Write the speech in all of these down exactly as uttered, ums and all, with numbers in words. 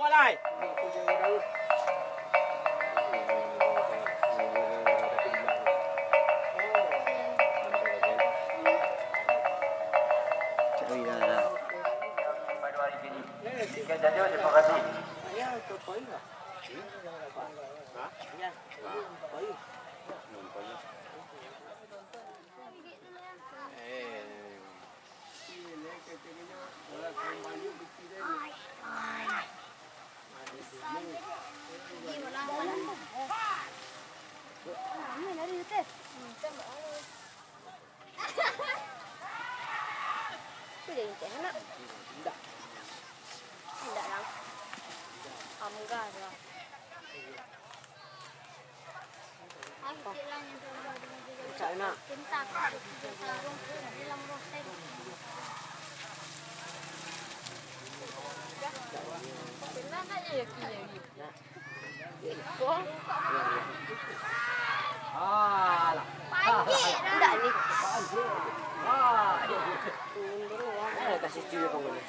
Walai. Tu jadi cek anak. Indak. Indak lah. Amgah tu lah. Cak nak. Indak ni. Eh, kasih cium kamu ni.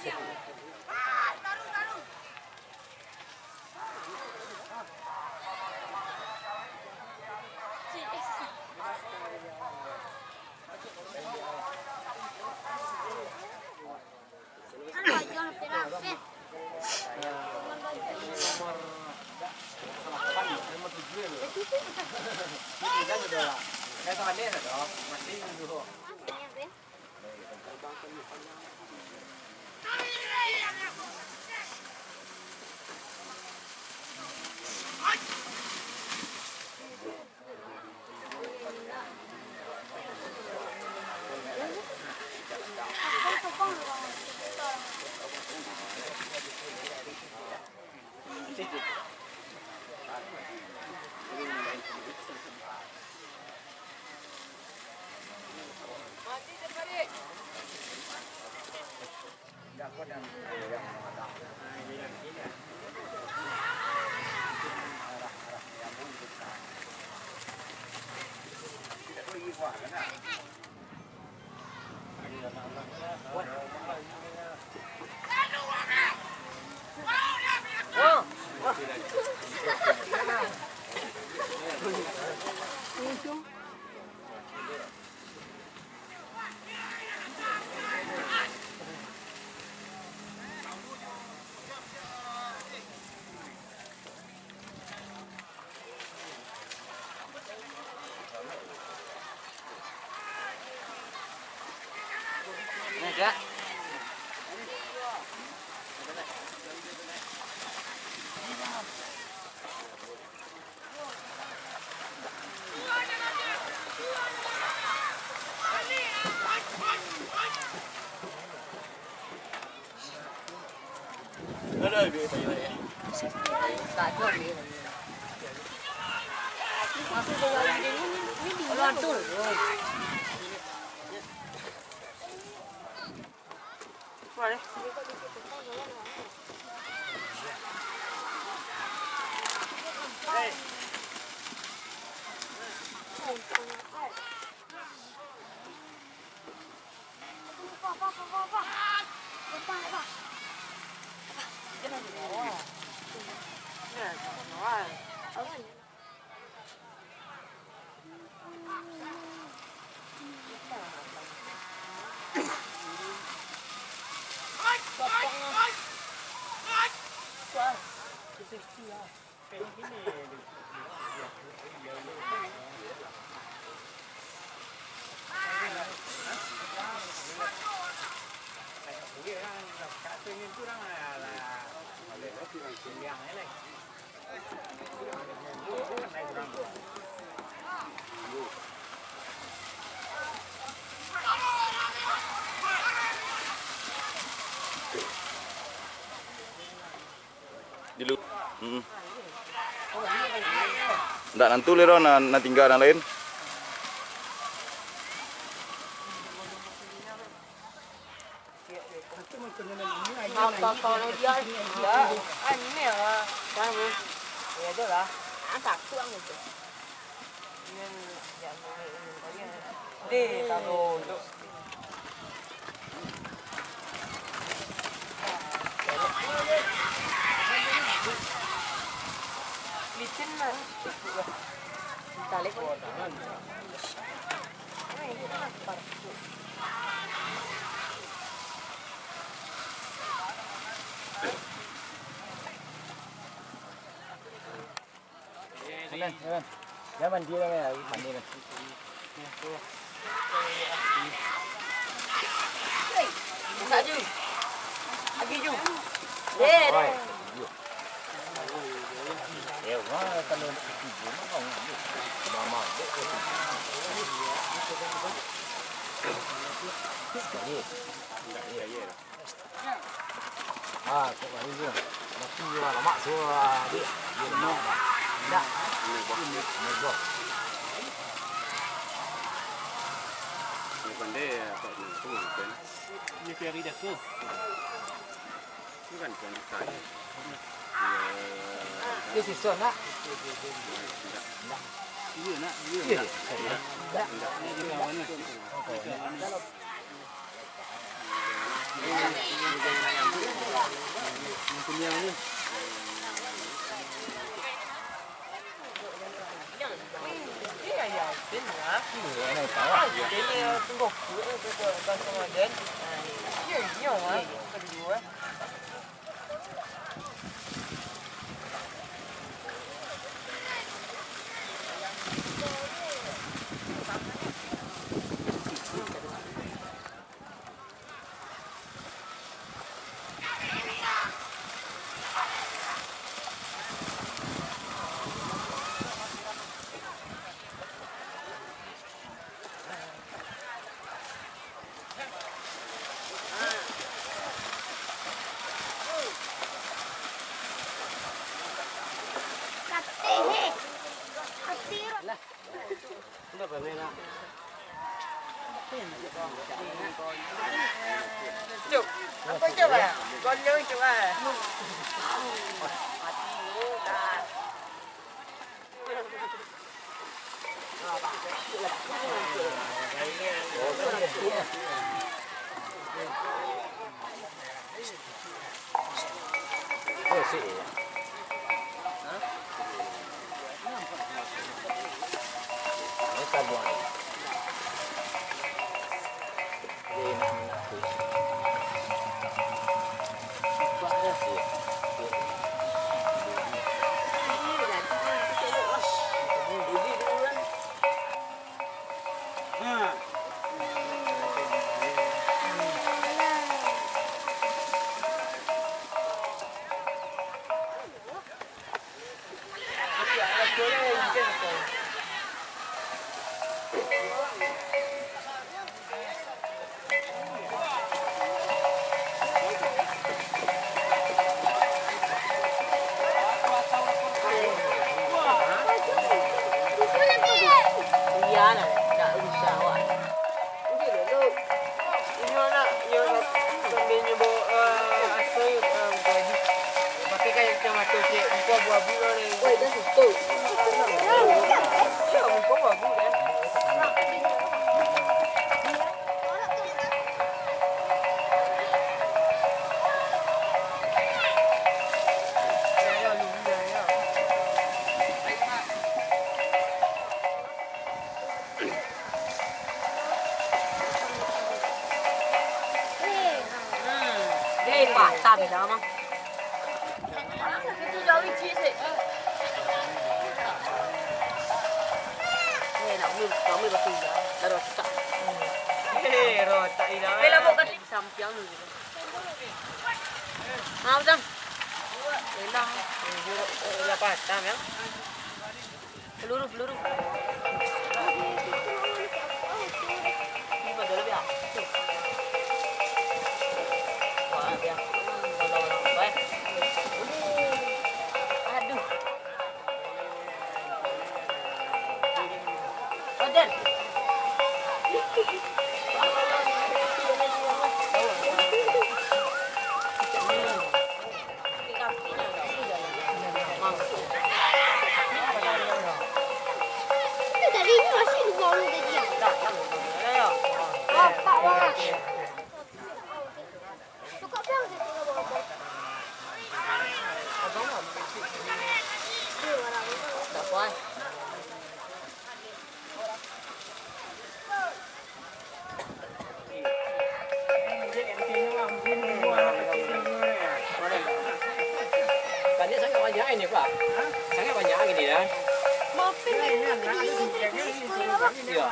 Di lu-, mm. Ndak nantu liro nan, nan tingga nan lain. Apa kau dia? Ya, anime lah. Kan, ya, aja lah. Ah, takut aku tu. Deh, kalau untuk. Jalan, jalan. Jangan mandi lah, ya. Mandi lah. Masak ju. Lagi ju. Eh, dah. Oi, yo. Eh, wah, kalau nak tidur, mah, mah, mah. Mama, dek, dek. Jadi, Ah, kok baru je. Mati je lah, lamak suruh lah, dek. Dia lemak dah. Indak. Ini buah. Ini buah. Ini pandai, apa tu, tu, kan? Ini Ferry dah tu. Itu kan bukan ikan. Dia sisa nak? Indak. Indak. Iya, nak. Iya, indak. Indak. Indak. Ini juga mana? Oke. Cuk, apa cuk, Bang? Gondong cuk, ah. Iya lah, tak usah awak. Inyo nak, inyo nak, sambil nyo bawa, eh, asoi, eh, muka abu. Pakai kain kacamata cek, muka abu-abu lah deh. Woi, dah tutup. Iya, muka abu-abu deh. Eh, patah bisa, Mang. Eh, nak mil, nak mil batu dah. Dah rotak. Eh, rotak hilang. Bela bawa kat sampiang dulu. Ah, Bang. Elang. Eh, dia, eh, dia patah, ya. Peluru, peluru. Ini pada lebih, ah. Tuh. Wah, dia. Kalau orang baik. Aduh. Badan. Tadi ini masih di bawah tadi, ya? Bapak, Bang. Cukup, Bang, situ, Bang. Tadi sangat banyak ini, Pak. Sangat banyak ini, ya. Maafin, Nek. Tapi ini, Nek, terus, Pak. Iya.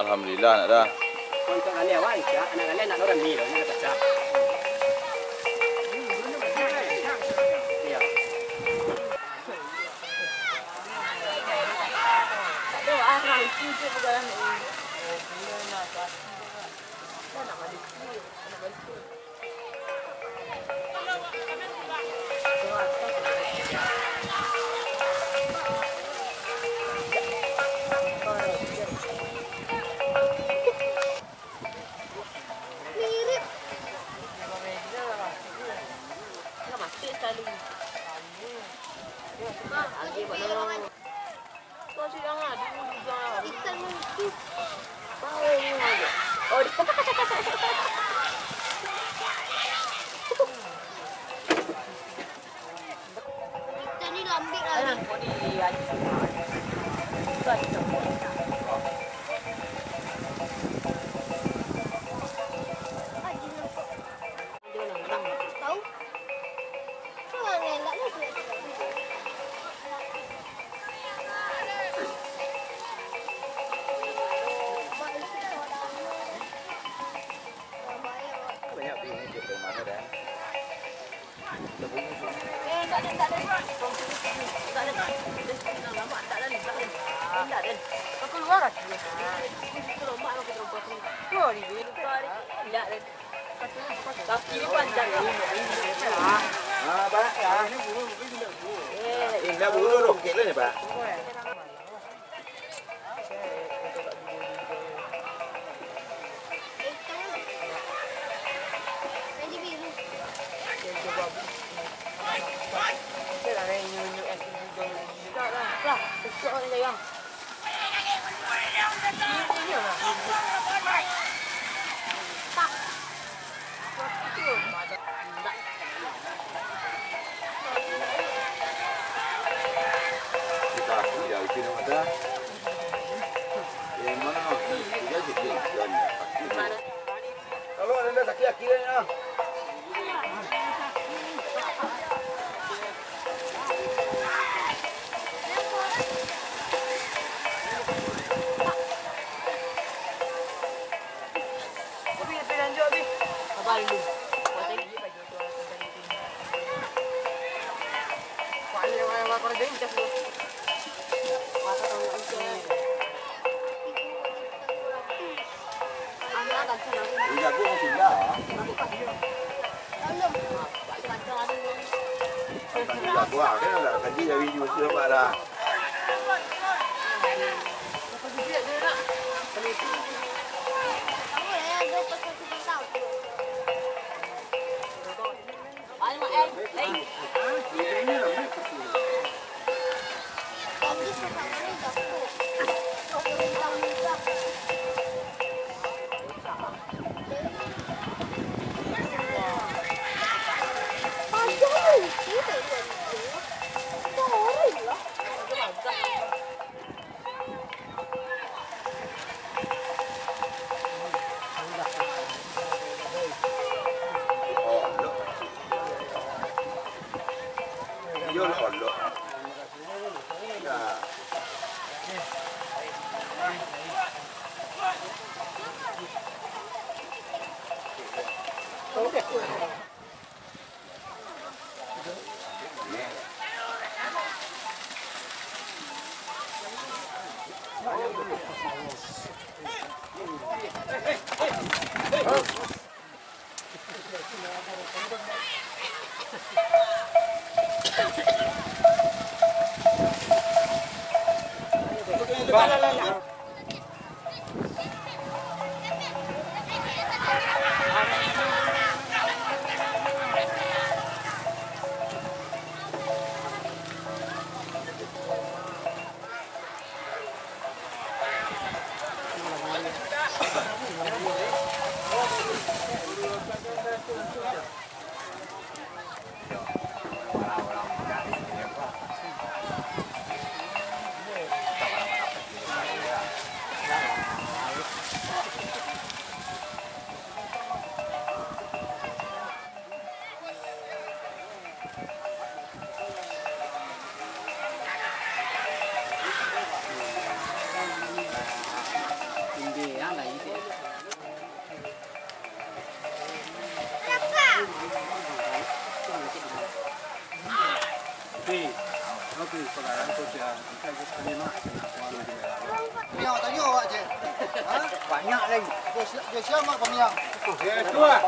Alhamdulillah, nak dah. Untuk kalian awak, Isya, anak kalian nak orang ni, orang ni pecah. Iya. Mirip. Enggak masuk sekali. Mak, lagi buat dalam. Kau silang lah, dulu juga. Ikan mungkin. Tahu ni aja. Oh, dia. Ikan ni lambik lah ni. Tahu? Kau ngelak lah. Banyak bini di rumah dah. Eh, tak ada, tak ada. Tak ada, tak ada. Tak ada, tak ada. Tak ada, tak ada. Tak ada, tak ada. Kau keluar lah. Keluar ni. Kaki ni panjang. Ah, banyak lah. Eh, indah bulu roket lah ni, Pak. Lah, besok orang sayang. Kalau ada sakit, sakit lah. Jago masih indah. Jago ah, kan nak kaji dari jauh tu nampak dah. Paniang tanyo awak je. Ha? Banyak lai. Dia siap, dia siap mak paniang. Ya, tu lah.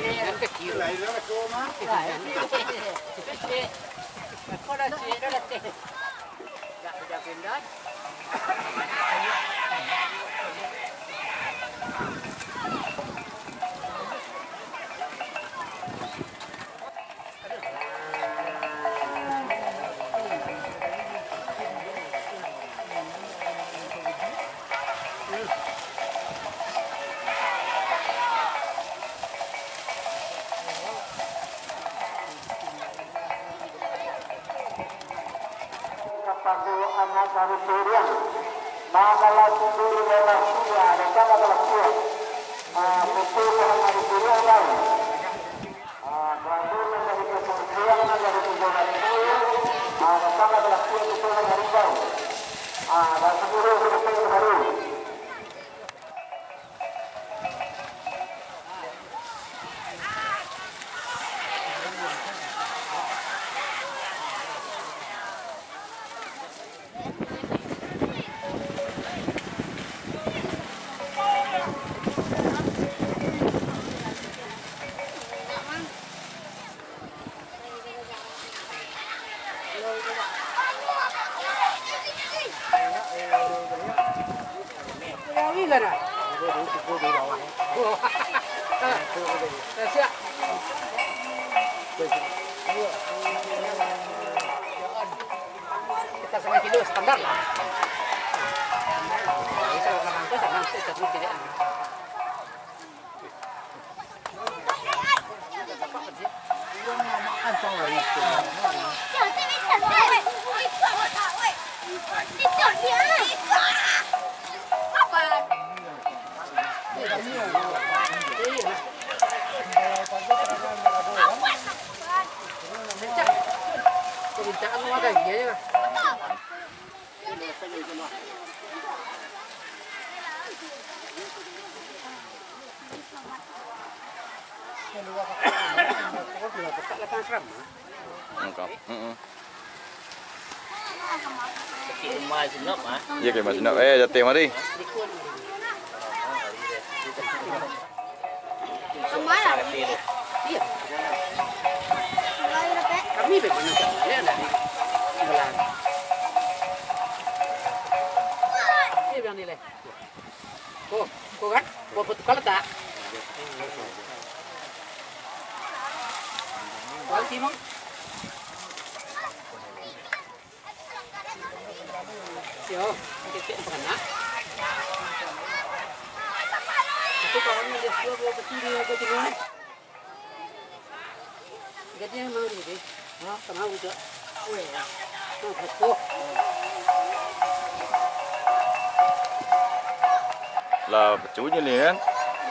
Yang kecil. Lain lah, tu mah. Lain. Kecil. Kau dah cik, dah latih. Dah pindah-pindah. Kapado anak dari Piriang, manalah tidur lelah sia, datang adalah sia. Ah, betul lah dari Piriang, kan? Ah, berarti dari kepolisian, dari tiga ratus, ah, datang adalah sia, betul lah dari kau. Ah, dan segera betul baru. Siap. Kita setengah kilo standar lah. Bisa makan satu tidak. Lengkap. Heeh. Iya, kayak Mas Nop, ah. Eh, jatih mari. Iya. Kami memang nak balik dari Malang. Iya, bilang nilai. Ko, ko kan? Ko betul kalau tak? Kualiti, Mang. Yo, titik panak. Itu kawannya dia sudah bawa ke sini, ke sini. Jadi yang mau ni, ha, sama juga. Oh, ya. Oh, betul. Lah, pecunya ni kan?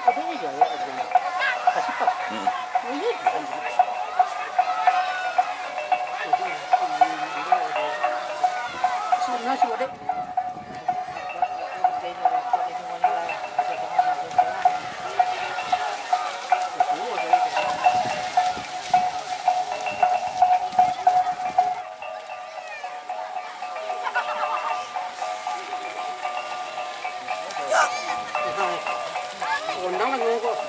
Apa ni dia, ya, dia? Kasih tau. Hmm. Oh, iya, dia. Sini, sini, dek. Ondang lah ngongkok.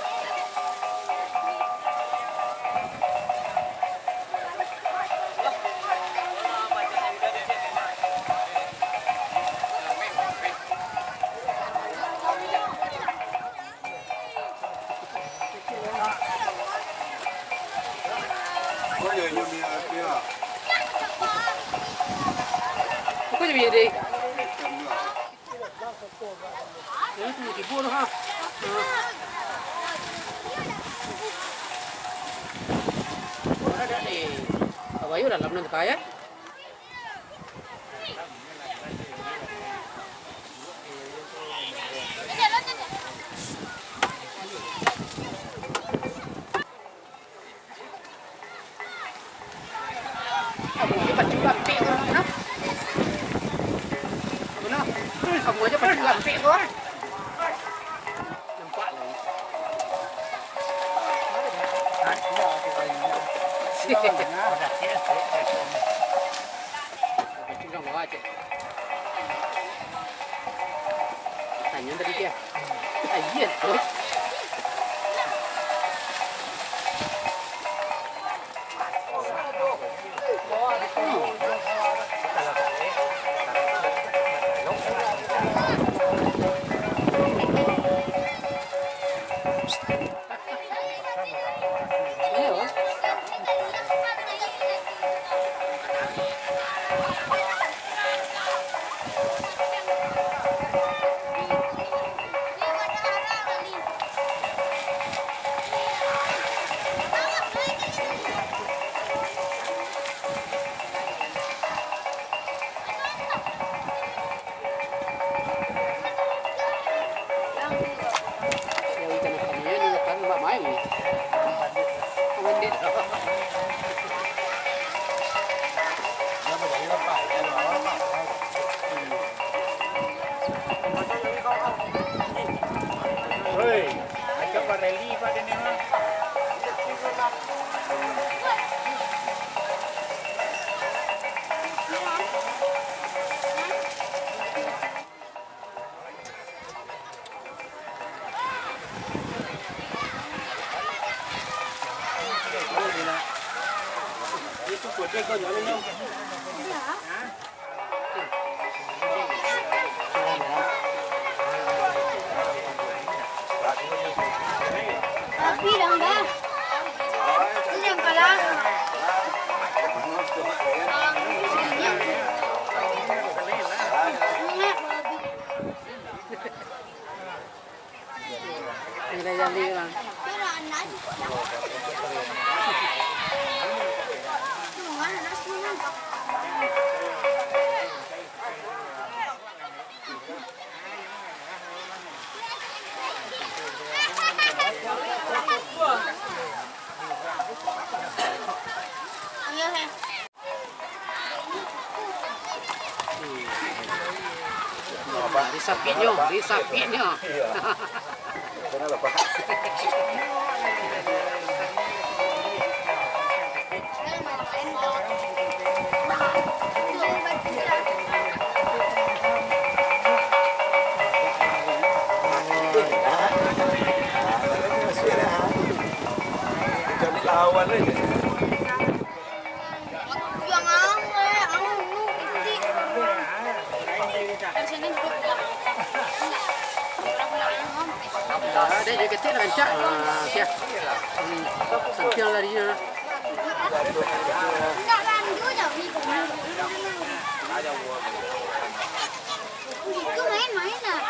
Bukan je, Dek. Ini tu timbul tu, ha. Ha. Ada ni. Abayu dalam nan kaya. Kamu aja pacu lampek tu, nah. Kamu aja pacu lampek tu, ah. Nampak lah. Tanyo tadi dia. Ayo, bos. Hei, macam bareli, Pak, dia ni, Pak. Tapi dah, dah. Ini yang kalah. Ini dah jadi, Bang. Disapiknyo, disapiknyo. Macam lawan aja. Ada juga kecil rancak. Ah, siap. Hmm. Sampiang larinya. Itu main-main lah.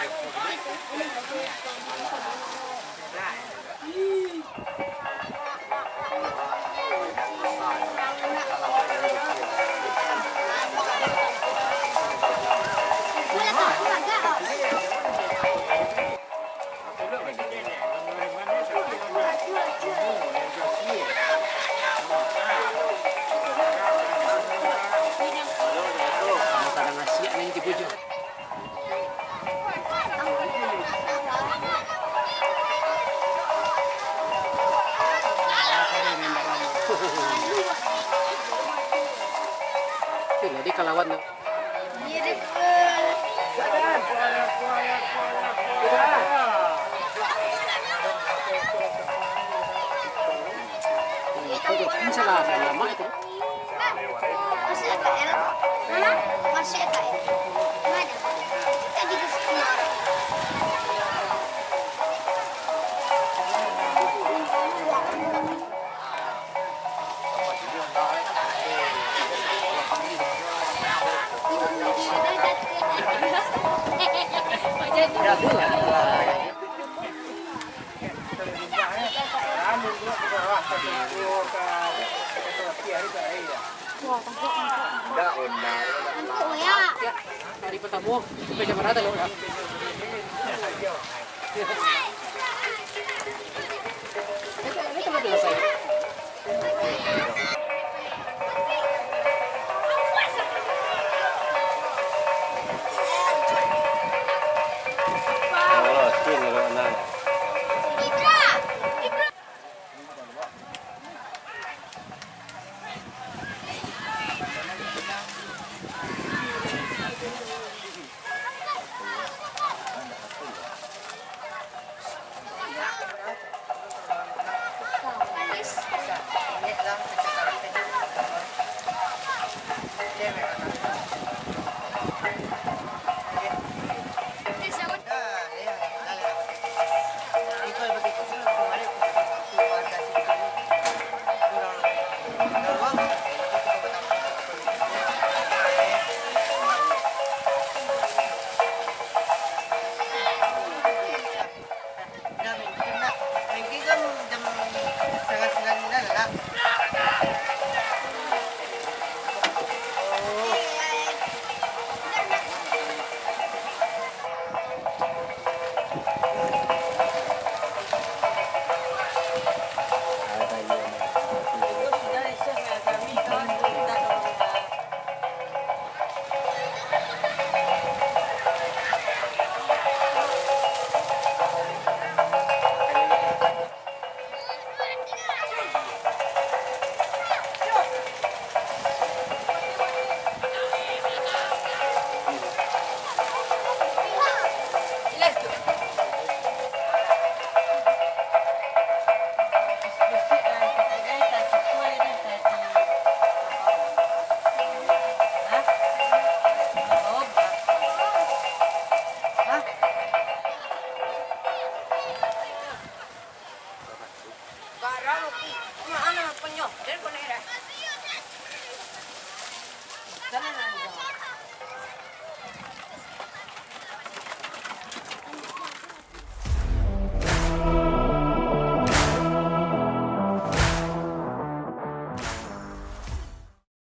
Jadi kalawan. Salah, salah, mak itu. Masih A K L? Hah? Masih A K L? Mana? Tadi ke sana. Hari pertama, sampai jam berapa lo? Ini, ini kalau selesai.